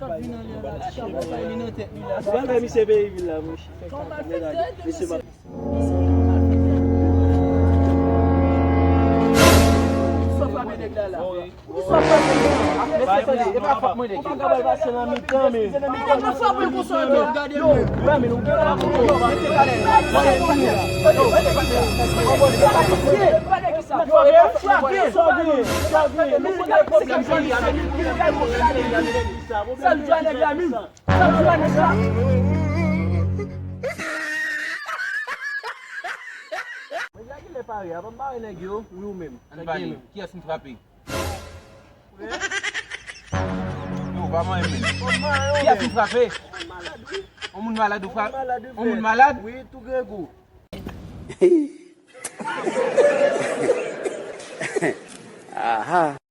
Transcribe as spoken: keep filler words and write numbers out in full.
Ou pral bay misye peyi vil la, monchè. Mesye, Mwen lage lè pare a, pa m bare nèg yo, wi ou menm. Ann pale. Kiyès m frape? Yo, pa manyen menm. Kiyès m frape? On moun malad ou frape? On moun malad? Wi, tou grangou. Aha.